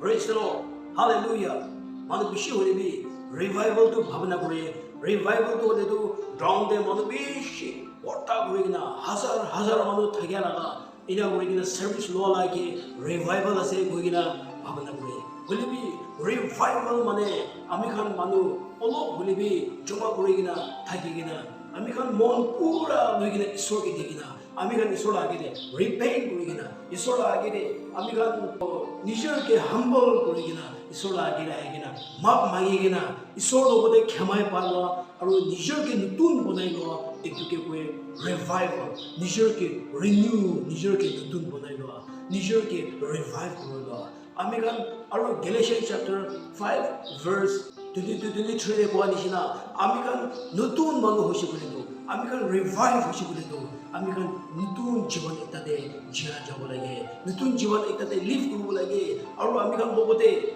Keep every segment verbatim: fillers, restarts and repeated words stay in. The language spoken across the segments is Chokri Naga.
Praise the Lord. Hallelujah. Manu bishi hoile bi revival tu bhabna kore. Revival tu hoile tu ground te manu bishi bhorta kuri kena hazar hazar manu thakya laga ina kuri kena service loa la ke revival ase koi kena bhabna kore. Hoile bi revival mane ami khan manu olop hoile bi joma kuri kena thaki kena ami khan mon pura loi kena Isor ke di kena ami khan Isor la age de repent kuri kena, Isor la age de ami khan, oh, nijor ke humble kuri kena, Isor la age de ahi kena, map mangi kena, Isor logote khemai pa lo, aru nijor ke nutun bonai lo, etu ke koi revival, nijor ke renew, nijor ke nutun bonai lo, nijor ke revive kuri lo. Ami khan aru Galatians chapter five verse twenty-two, twenty-three le koa nishina, ami khan nutun manu hoishi koile tu, ami khan revive hoishi koile tu, ami khan nutun jivan ekta te jia jabo lage, nutun jivan ekta te live kuribo lage. Aru ami khan logote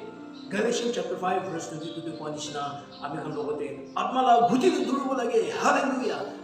Galatians chapter five verse twenty-two te koa nishina, ami khan logote atma la guti te duribo lage. Hallelujah.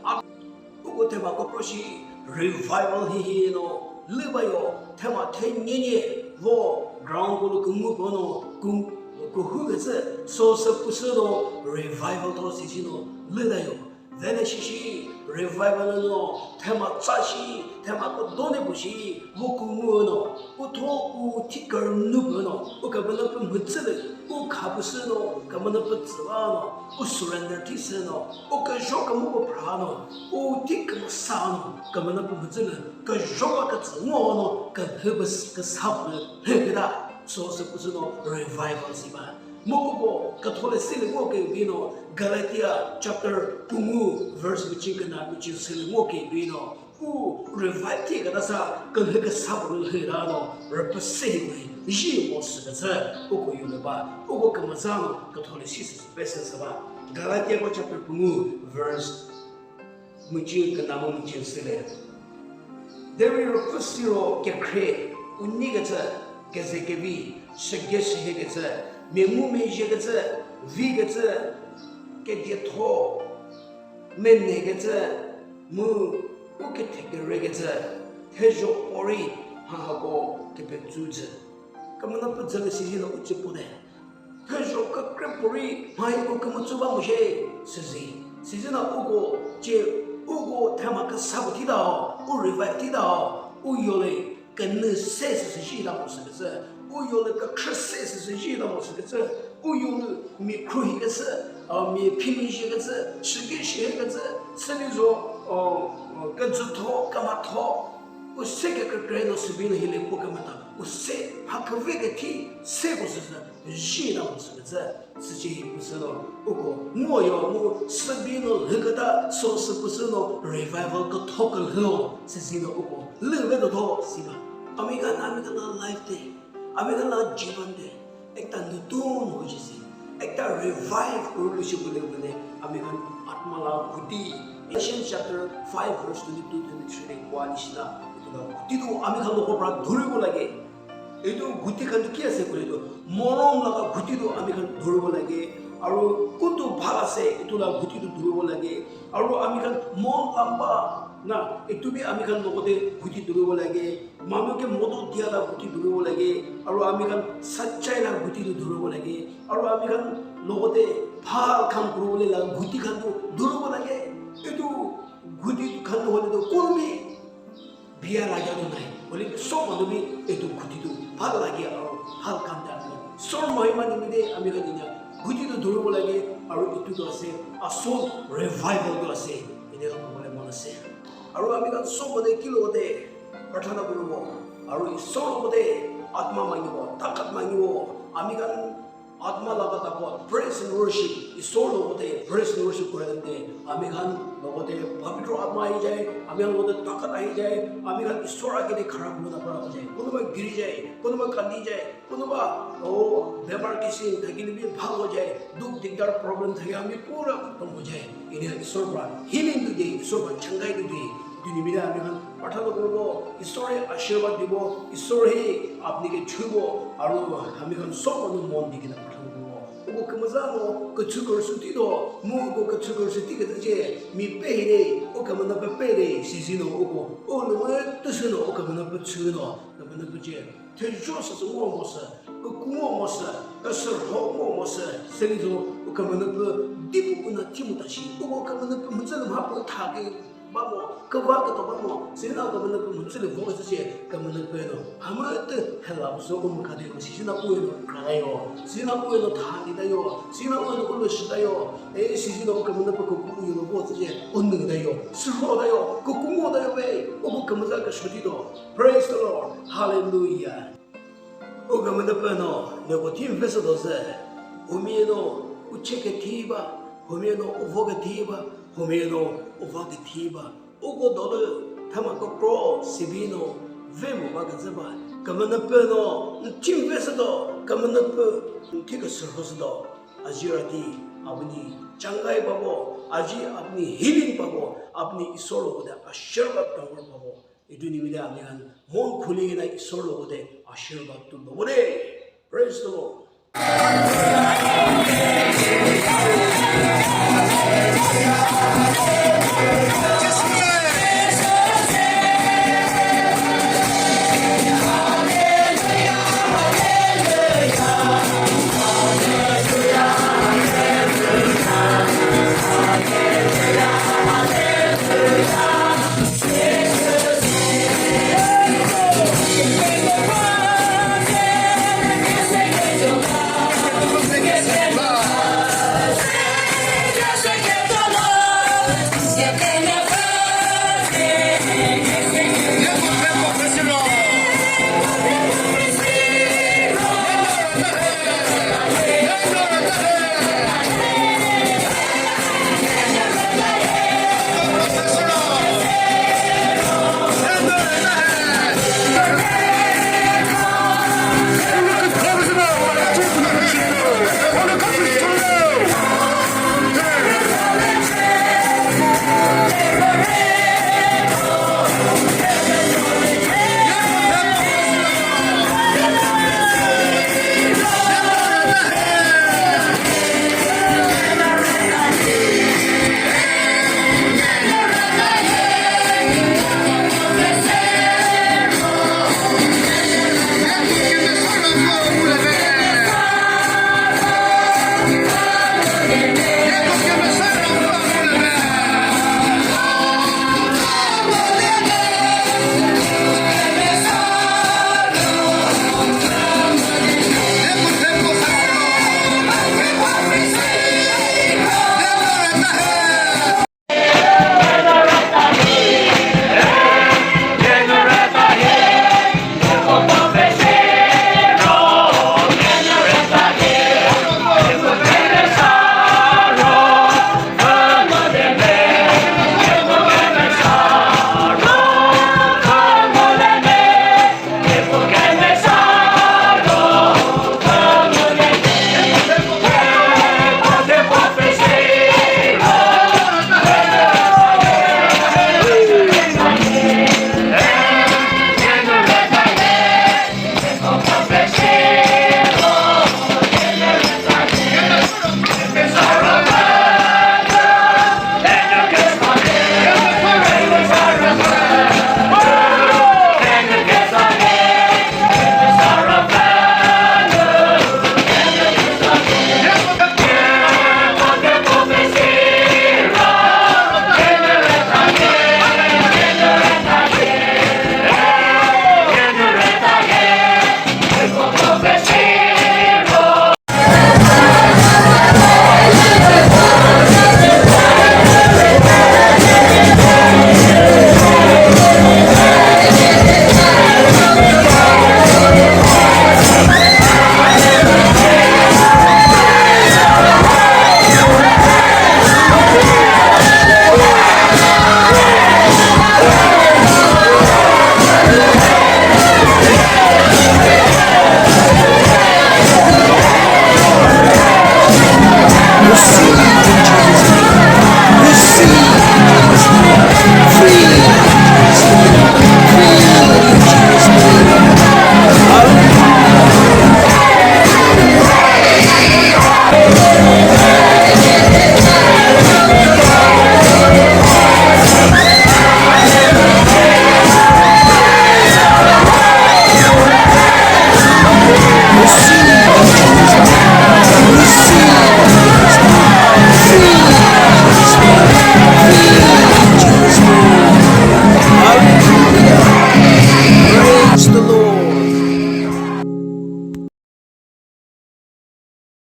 Uko thüma kükro shi revival hihi no lü bayo, thüma thünyenye vo ground ko lü küngu ko no kün-, kühu kütsü, so sü püsü no revival to sisi no lü dayo. Vene shishi revival no thüma tsa shi, thüma ko done bu shi, vo küngu no, utho u thi kürnü bu no, u kabana pü mütsü lü, u kha püsü no, kabana pü tsüva no, u surrender thi sü no, u küzho kamu ko phra no, u thi kümüsa no, kabana pü mütsü lü, küzho ka kütsü ngo no, kühü bü s-, küsa pü lü, hü küda, so sü püsü no, revival si ba. Mo ko, kathole si lü ngo ke vi no, Galatia chapter pungu, verse müchin küna, müchin si lü ngo ke vi no, u revive thi küta sa, külhü küsa pü lü hira no, rüpü se hi ji mo sü kütsü, uko yulü ba, uko kümüza no, küthole si sü pese sü ba. Galatia ko chapter pungu, verse müchin küna mu müchin süle. Deri rüpü siro kekre, uni kütsü, küze küvi, shege shehe kütsü, memu meje kütsü, vi kütsü, küdie tho, mene kütsü, mu u kütheküre kütsü, thüzho pori hahako küpetsütsü. Kümüna pü dzülü sisi no u chipune. Thüzho kükre pori mhai u kümütsü ba mu she süzi. Sizi na uko che uko thüma küsa bu thita ho, u revive thita ho, u yole künü se süsü shi ta mo sü kütsü, u yole kükre se süsü shi ta mo sü kütsü, u yole mi khruhi kütsü, a, mi phimi shi kütsü, shigi shi kütsü, süni zo, o, o, küzü tho, küma tho, u se kükre no sübi no hile pu kümüta, u se ha küve küthi se ko süsü, ji na mo sü kütsü. Süchi hi püsü no uko ngo yo mu sübi no lhüküta so sü püsü no revival kütho külhüo süsi no uko lüve do tho si ba. Ami khan, ami khan la life te, ami khan la jivan te ekta nutun ho jisi, ekta revive kuru lu shi bule bule ami khan atma la guti. Ephesians chapter five verse twenty-two, twenty-three le koa nishina, etu la guti tu ami khan loko pra dhuribo lage. Etu guti khan tu ki ase koile tu, morom laga guti tu ami khan dhuribo lage, aru kuntu bhal ase, etu la guti tu dhuribo lage, aru ami khan mon lamba na, etu bi ami khan logote guti dhuribo lage, manu ke modot dia la guti dhuribo lage, aru ami khan sachai la guti tu dhuribo lage, aru ami khan logote bhal kam kuribole la guti khan tu dhuribo lage. Etu guti khan tu hoile tu kono bi biya lagya tu nai. Hoile sob manu bi etu guti tu bhal lage aru bhal kam ta ami khan. Isor mahima nimite ami khan enia guti tu dhuribo lage aru etu tu ase asol revival tu ase. Enia khan kobole mon ase. Aru ami khan sob manu ekilogte prarthana kuribo. Aru Isor logote atma mangibo, takat mangibo. Ami khan atma laga dako praise and worship, Isor logote praise and worship kure khan te, ami khan logote pavitro atma ahi jai, ami khan logote takat ahi jai, ami khan Isor age te khara kurina para ho jai. Kunuba giri jai, kunuba kandi jai, kunuba, oh, bemar kisim thakile bi bhal ho jai, dukh dikdar problem thakile ami pura khatam ho jai. Enia Isor pra healing tu de, Isor pra changai tu de. Etu nimite ami khan prarthana kuribo, Isor he ashirwad dibo, Isor he apni ke chubo, aru ami khan sob manu mon di kena prarthana kuribo. Uko kümüza no küchü kürüsü thi do, mu uko küchü kürüsü thi küta che, mi pe hi de, Kümünüpü pere sizi no uko, o lüwe tüsü no o kümünüpü chü no, kümünüpü ce. Thüjo sü sü ngo mo sü, küku ngo mo sü, küsürho ngo mo sü, seni zo o kümünüpü dipu pü na thimu ta shi, uko kümünüpü mütsü lü mha pü tha ke ba mo, küva küto ba mo, seni na o kümünüpü mütsü lü vo kütsü ce, kümünüpü no. Hamütü hela püsü umkha de ko, sisi na uwe no kra da yo, sisi na uwe no tha ni da yo, sisi na uwe no ulo shi da yo, e sisi no kümünüpü ko ku uyo no bo tsü je, unü da yo, sürho da yo, ko ku ngo da yo ve, o bu kümüza ka shodi do. Praise the Lord. Hallelujah. O kümünüpü no, ne ko thim fesa do se, umi no, u che ke thi ba, umi no, u vo ke thi ba, umi no, u va ke thi ba. Uko dolü thüma kükro sibi no ve mo ba küzü ba, kümünüpü no n thim ve sü do, kümünüpü n thi küsürho sü do. Aji rati apuni changai babo, aji apuni healing babo, apuni Isor loko de ashirwad tangor babo. Itu nimite apuni khan mon khuli na Isor loko de ashirwad tu lobo de. Praise the Lord.